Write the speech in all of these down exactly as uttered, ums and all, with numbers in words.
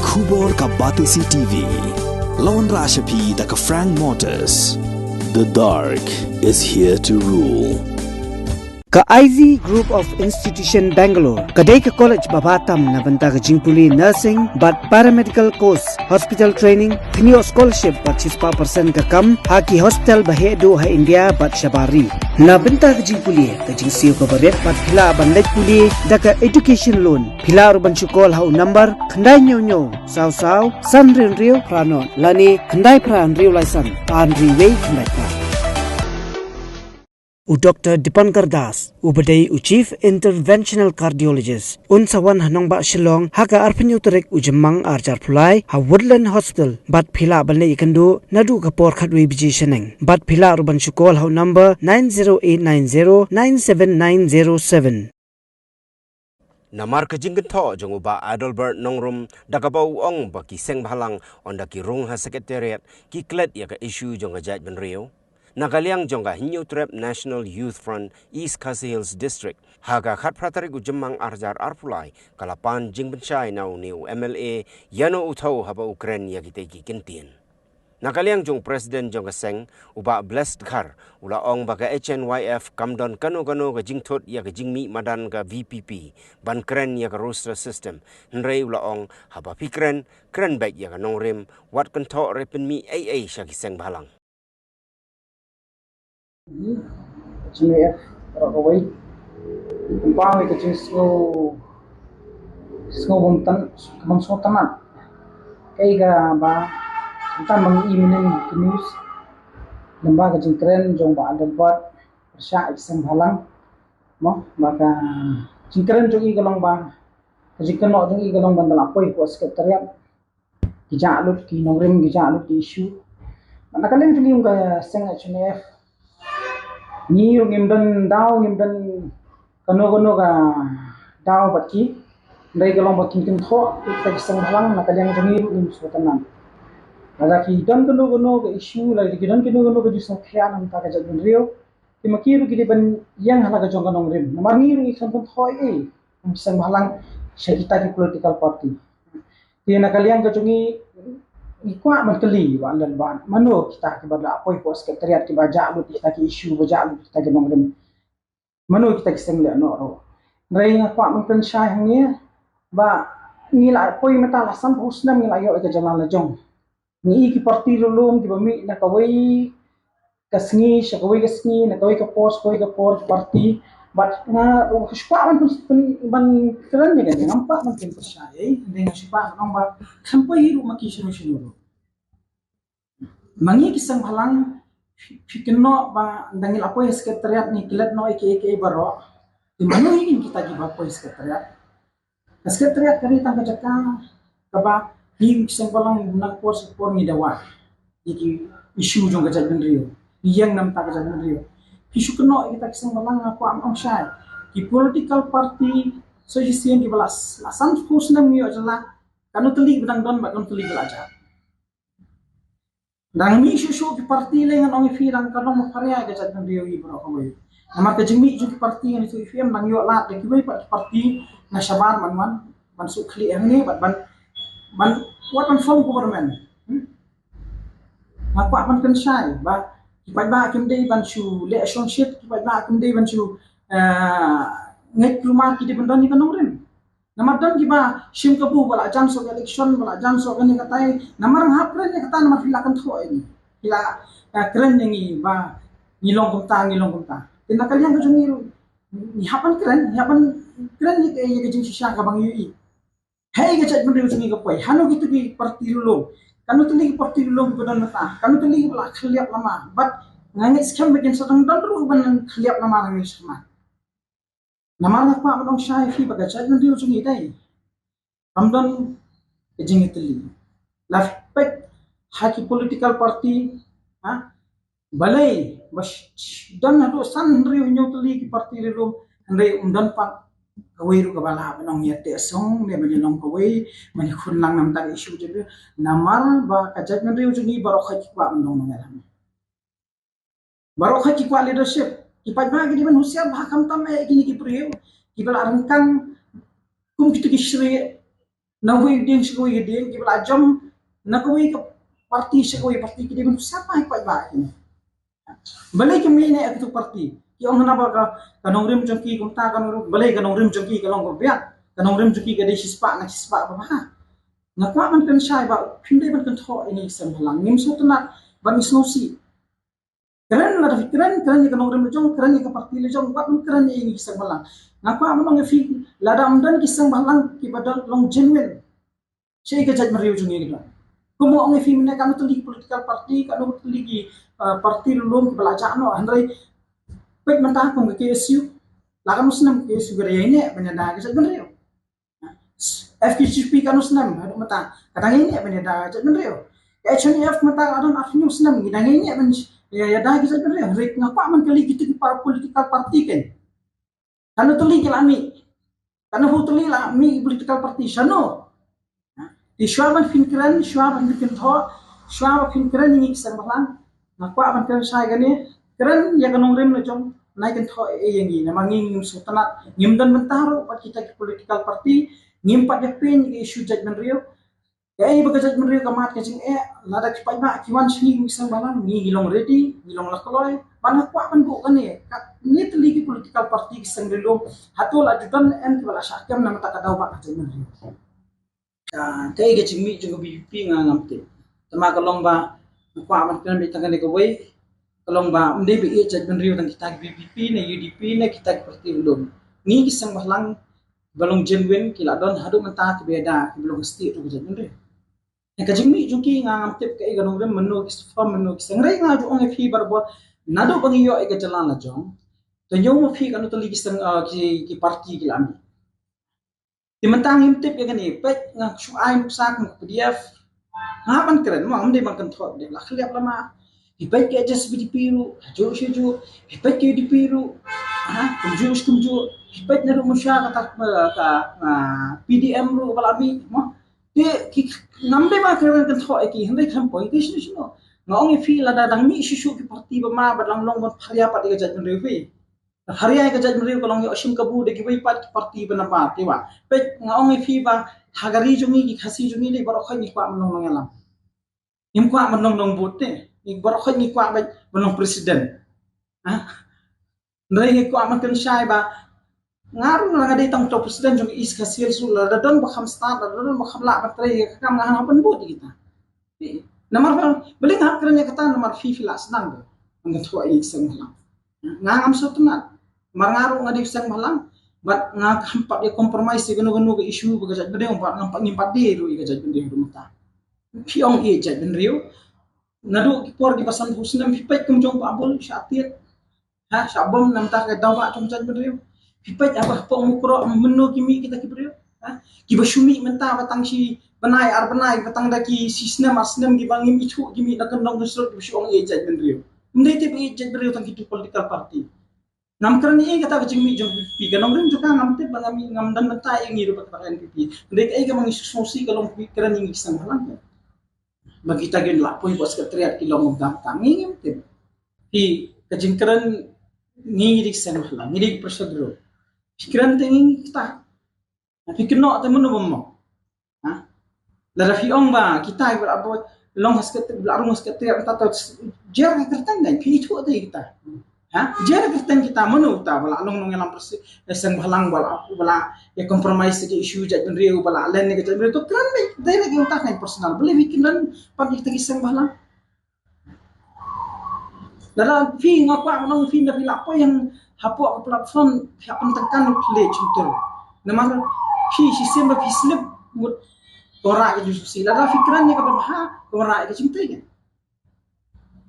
Khubor ka Batesi T V. Lawan Rashapi da ka Frank Motors. The dark is here to rule. Ka I Z Group of Institution Bangalore ka dei ka college ba bha tam na bynta ka jingpule nursing bad paramedical course, hospital training, kynioh scholarship bad shispah percent ka kam ha ki hospital ba heh duh ha India bad shabar ri. Na bynta ka jingpule, ka jingsiew kaba rit bad phi lah ban leit pule da ka education loan. Phi lah ruh ban shu call ha u number khyndai hynñiew hynñiew saw saw san hynriew hynriew phra nod lane khyndai phra hynriew lai san ar hynriew wei khyndai phra. U Doctor Dipankar Das, uba dei u Chief Interventional Cardiologist, un sa wan ha nongbah Shillong ha ka arphew hynñiew tarik u Jymmang arhajar arphew lai ha Woodland Hospital, bad phi lah ban leit ïakynduh naduh ka por khatwei baje shaneng. Bad phi lah ruh ban shu call ha u number nine zero eight nine zero nine seven nine zero seven. Namar ka jingkynthoh jong u Bah Adelbert Nongrum da kaba u ong ba ki seng bhalang, ynda ki rung ha Secretariat, ki klet ïa ka issue jong ka jaitbynriew. Na ka liang jong ka Hynñiewtrep National Youth Front East Khasi Hills District, ha ka khatphra tarik u Jymmang arhajar arphew lai, ka la pan jingpynshai na une u M L A ïano u thew haba u kren ïa kitei ki kyntien. Na ka liang jong u President jong ka seng, u Bah Blessed Dkhar, u la ong ba ka H N Y F kam don kano kano ka jingthut ïa ka jingmih madan ka V P P ban kren ïa ka roster system. Hynrei u la ong, haba phi kren, kren beit ïa ka nongrim, wat kynthoh re pynmih ei ei sha ki seng bhalang. Hi, H N Y F baroh kawei. Kumba ïa ka jingsngew, sngew bym tan, bym sngewtynnat. Kaei kaba, tang ba ngi i mynnin ki news, lem bad ka jingkren jong Bah Adelbert pyrshah ïa ki seng bhalang. Mo, ba ka jingkren jong i ka long ba, ka jingkynnoh jong i ka long ba ynda la poi hapoh Secretariat, ki jah lut ki nongrim, ki jah lut ki issue. Bad na ka liang jong ngi kum ka seng H N Y F, ngi ruh ngim don daw, ngim don kano kano ka daw bad ki. Hynrei ka long ba kin kynthoh ïa kita ki seng bhalang, na ka liang jong ngi ruh ngim sngewtynnat. Lada ki don kano kano ka issue, lada ki don kano kano ka jingsngewkhia na ka bynta ka jaitbynriew, te ma ki ruh ki dei ban ïeng ha la ka jong ka nongrim. Namar ngi ruh ngi khlem kynthoh ei ei kum seng bhalang sha kita ki political party. Te na ka liang ka jong ngi, ngi kwah ban kylli, Bah Adelbert, mano kita kiba la poi hapoh Secretariat kiba jah lut kita ki issue, ba jah lut kita ki nongrim? Mano kita ki seng leh noh ruh? Hynrei nga kwah ban kren shai hangne ba ngi la poi mynta la sanphew snem ngi la ïoh ïa ka jylla la jong. Ngi i ki party lum lum kiba mih na kawei ka sngi sha kawei ka sngi, na kawei ka por sha kawei ka por, party. Bad nga, nga shu kwah ban pyn, pyn, ban kren ïa kane, ngam kwah ban pynshai ei, hynrei nga shu kwah ban ong ba khlem poi hi ruh ma ki shano shano ruh. Ma ngi ki seng bhalang, phi, phi kynnoh ba ynda ngi la poi ha Secretariat ngi klet noh ïa kiei kiei baroh. Te mano hi kita kiba poi Secretariat? Ka Secretariat ka dei tang ka jaka kaba ngi ki seng bhalang na ka por sha ka por ngi dawa ïa ki issue jong ka jaitbynriew, ngi ïeng na ka bynta ka jaitbynriew. Phi shu kynnoh ïa kita ki seng bhalang, nga kwah ban ong shai, ki political party, shisien kiba la, la sanphew snem ngi ïoh jylla, kano tylli ba dang don bad kano tylli ba la jah? Dang mih shuh shuh ki party lei, ngan ong ïa phi, dang ka long mapharia ka jaitbynriew hi baroh kawei. Namar ka jingmih jong ki party ngan ïathuh ïa phi, em dang ïoh lad da kiwei pat ki party na shabar ban wan, ban shu khlieh hangne bad ban, ban, wat ban form government. Hmm? Nga kwah ban kren shai ba ki paidbah kim dei ban shu leh shongshit, ki paidbah kim dei ban shu, eh, ngeit kulmar, ki dei ban don ïa ka nongrim. Namar don kiba shim kabu ba la jan soh ka election, ba la jan soh kane katai. Namar nga hap kren ïa kata, namar phi la kynthoh ïa ngi. Phi la, eh, kren ïa ngi ba ngi long kumta, ngi long kumta. Te na ka liang ka jong ngi ruh, ngi hap ban kren, ngi hap ban kren ïa ka, ïa ka jingshisha kaba ngi ïohi. Hei ka jaitbynriew jong ngi ka poi hano kito ki party lum lum. Kano tylli ki party lum lum kiba don mynta? Kano tylli kiba la khylliap lama? Bad nga ngeit skhem ba kin sa dang don ruh ban khylliap lama na ngi shakhmat. Namar nga kwah ban ong shai ïa phi ba ka jaitbynriew jong ngi dei, kam don ka jingïatylli. La peit ha ki political party, ha? Balei ba sh-, sh-, don haduh san hynriew hynñiew tylli ki party lum lum, hynrei ym don pat kawei ruh kaba lah ban ong ïa teh song ne ban ïa long kawei ban ïa khun lang na ka bynta ka issue jong ngi. Namar ba ka jaitbynriew jong ngi baroh khoit ki kwah ban long nongïalam. Baroh khoit ki kwah leadership. Ki paidbah ki dei ban husiar bha, khamtam eh kine ki briew kiba la ryngkang kum kito ki shrieh Na wei dieng sha wei dieng, kiba la jump na kawei ka party sha kawei party, ki dei ban pynshai paidbah kine. Balei ki mih ne ka tu party? Ki ong hana ba ka, ka nongrim jong ki kumta, ka nongrim, balei ka nongrim jong ki ka long kaba biang? Ka nongrim jong ki ka dei shispah na shispah ba bha. Nga kwah ban pynshai ba phim dei ban kynthoh ïa ngi ki seng bhalang. Ngim sngewtynnat ban ngi sngewsih. Kren lada phi kren, kren ïa ka nongrim la jong, kren ïa ka party la jong, bad kren ïa ngi ki seng bhalang. Nga kwah ban ong ïa phi, lada ym don ki seng bhalang kiba don long genuine, shaei ka jaitbynriew jong ngi ka don? Kumba ong ïa phi mynne, katno tylli ki political party, katno tylli ki, uh, party lum lum kiba la jah noh, hynrei peit mynta kum ka K S U, la katno snem ka K S U ka dang ïaineh ban ïada ka jaitbynriew. F K J P katno snem haduh mynta ka dang ïaineh ban ïada ka jaitbynriew. Ka H N F mynta ka don arphew snem, ki dang ïaineh ban ïa, ïada ka jaitbynriew. Hynrei nga kwah ban kylli kita ki par-, political party kein, katno tylli ki la mih? Katno phew tylli la mih political party? Shano? Te shuwa ban phin kren, shuwa ban phin kynthoh, shuwa ban phin kren ïa ngi ki seng bhalang, nga kwah ban kren shai kane, kren ïa ka nongrim la jong, nai kynthoh ïa ngi, namar ngi ngim sngewtynnat, ngim don bynta ruh bad kita ki political party, ngim pat ïa pyn ïa ka issue jaitbynriew. Kaei ba ka jaitbynriew ka mad ka jingeh, lada ki paidbah ki wan sha ngi ki seng bhalang, ngi ngi long ready, ngi long la kloi. Ban nga kwah ban buh kane, katne tylli ki political party ki seng ri lum, hato la ju don em kiba la shah kem na ka bynta ka daw ba ka jaitbynriew? Ka, kaei ka jingmih jong ka V P P nga ngam tip. Tangba ka long ba nga kwah ban kren beit tang kane kawei, ka long ba ym dei ba ïeit jaitbynriew tang kita ki V P P ne U D P ne kita ki party lum. Ngi ki seng bhalang ba long genuine ki la don haduh mynta kiba ïada, kiba long ka stieh jong ka jaitbynriew. Ka jingmih jong ki nga ngam tip kaei ka nongrim, mynno ki form, mynno ki seng. Hynrei nga ju ong ïa phi barabor, naduh ba ngi ïoh ïa ka jylla la jong, to ñiew ma phi katno tylli ki seng, ah, ki, ki party ki la mih. Te mynta ngim tip ïa kane, peit nga shu ai nuksa kum ka P D F. Nga ban kren mo, ngam dei ban kynthoh, dei la khlieh lama. Phi peit ka H S P D P ruh, ha juh sha juh. Phi peit ka U D P ruh, ha, kumjuh kumjuh. Phi peit naduh mynshwa kata ka, ka, ah, P D M ruh ba la mih mo. Te ki, ngam dei ban kren kynthoh ïa ki, hynrei khlem poi te shano shano. Nga ong ïa phi, lada dang mih shuh shuh ki party ba ma, ba dang long ban pharia pat ïa ka jaitbynriew phi. Pharia ïa ka jaitbynriew ka long ïoh shim kabu da kiwei pat ki party ba nabar, te wa. Peit nga ong ïa phi ba ha ka ri jong ngi ki Khasi jong ngi dei baroh khoit ngi kwah ban long nongïalam. Ngim kwah ban long nongbud te. Ngi baroh khoit ngi kwah ban long president. Ha? Hynrei ngi kwah ban kren shai ba nga ruh nga dei tang uto u president jong ka East Khasi Hills ruh, lada don ba kham stad, lada don ba kham lah ban trei ïa ka kam, nga hap ban bud ïa kita. Namar ba, balei nga hap kren ïa kata, namar phi phi la sdang ba ban kynthoh ïa ki seng bhalang. Nga ngam sngewtynnat. Namar nga ruh nga dei u seng bhalang, bad nga kham pat ïa compromise ïa kano kano ka issue ba ka jaitbynriew, bad ngam pat, ngim pat die ruh ïa ka jaitbynriew ruh mynta. Phi ong ïeit jaitbynriew. Naduh ki por kiba sanphew snem phi peit kum jong Bah Bull shah tied. Ha, shah bom namar ka daw ba jong ka jaitbynriew. Phi peit haba hapoh Mukroh mynno ki mih kita ki briew. Ha, kiba shu mih mynta ba tang shi bnai ar bnai, ba tang da ki shi snem ar snem kiba ngim ithuh ki mih na kyndong kynshrut, kiba shu ong ïeit jaitbynriew. Ym dei tip ïeit jaitbynriew tang kitu political party. Ngam kren ïa kata ka jingmih jong P P P, ka nongrim jong ka ngam tip ba ngam, ngam don bynta ïa ngi ruh bad ka N P P. Hynrei kaei kaba ngi sngewsih ka long phi kren ïa ngi ki seng bhalang. Ba kita ki la poi bad secretariat ki long bad tang ngi ngim tip. Phi, ka jingkren, ngi ngi dei ki seng bhalang, ngi dei ki pressure group. Phi kren te ngi kita. Phi kynnoh te mano ba mo. Ha? Lada phi ong ba kita ba la boi long ha secretariat, ba la rung ha secretariat, ta to jer ka kyrteng dang phi ithuh te kita. Ha? Jer ka kyrteng kita, mano kita ba la long nongïalam presi-, eh, seng bhalang, ba la, ba la ïa compromise ka issue jaitbynriew, ba la len ïa ka jaitbynriew, to kren dei, dei ïa kita personal. Balei phi kren pat ïa kita ki seng bhalang? Lada phi, nga kwah nong phi, lada phi la poi hapoh ka platform, phi hap ban tyngkan ïa u khleh jingtei. Namar phi shisien ba phi slip mut ka wanrah ka jingsngewsih. Lada phi kren ïa kaba bha, ka wanrah ïa ka jingtei.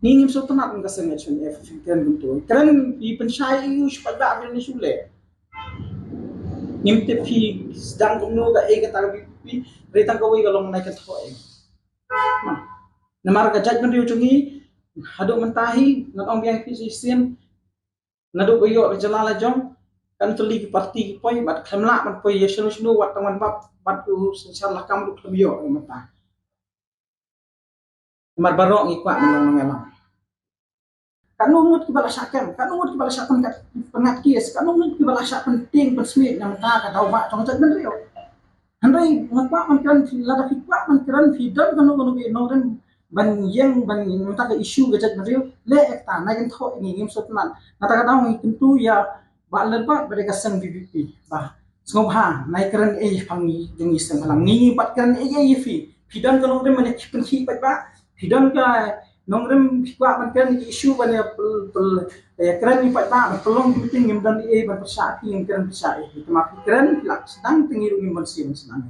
Ngi ngim sngewtynnat kum ka seng H N F, phi kren kumto. Kren phi pynshai ïa u, shu pat ba phi ne shu leh. Ngim tip phi sdang kumno, kaei kata ka V P P, hynrei tang kawei ka long nai kynthoh ïa. Namar ka jaitbynriew jong ngi haduh mynta hi, ngan ong biang ïa phi shisien, naduh ba ïoh ka jylla la jong, katno tylli ki party ki poi, bad khlem lah ban poi ïa shano shano, wat tang wan bad, bad u synshar lakam ruh khlem ïoh ïa mynta. Namar baroh ngi kwah ban long nongïalam. Katno ngut kiba la shah kem, katno ngut kiba la shah pyngat, pyngat kes, katno ngut kiba la shah pyntieng pynsmiej na ka bynta ka daw ba jong ka jaitbynriew. Hynrei nga kwah ban kren, lada phi kwah ban kren, phi don kano kano ka nongrim ban ïeng, ban mynta ka issue ka jaitbynriew, leh ïa kata, na ngin thoh ïa ngi, ngim sngewtynnat. Kata ka daw ngi kyntu ïa Bah Lynbah bad ïa ka seng V P P, ba sngewbha, nai kren ei pang ngi, jong ngi seng bhalang, ngi ngi pat kren ei ei ïa phi. Phi don ka nongrim ban ïa pynkhih paidbah, phi don ka nongrim, phi kwah ban kren ïa ki issue ban ïa pel pel ïa kren ïa paidbah, ban pynlong ki meeting, ngim don ei ei ban pyrshah phi, ngim kren pyrshah ei ei. Te ma phi kren, phi lah sdang, te ngi ruh ngim ban sdang.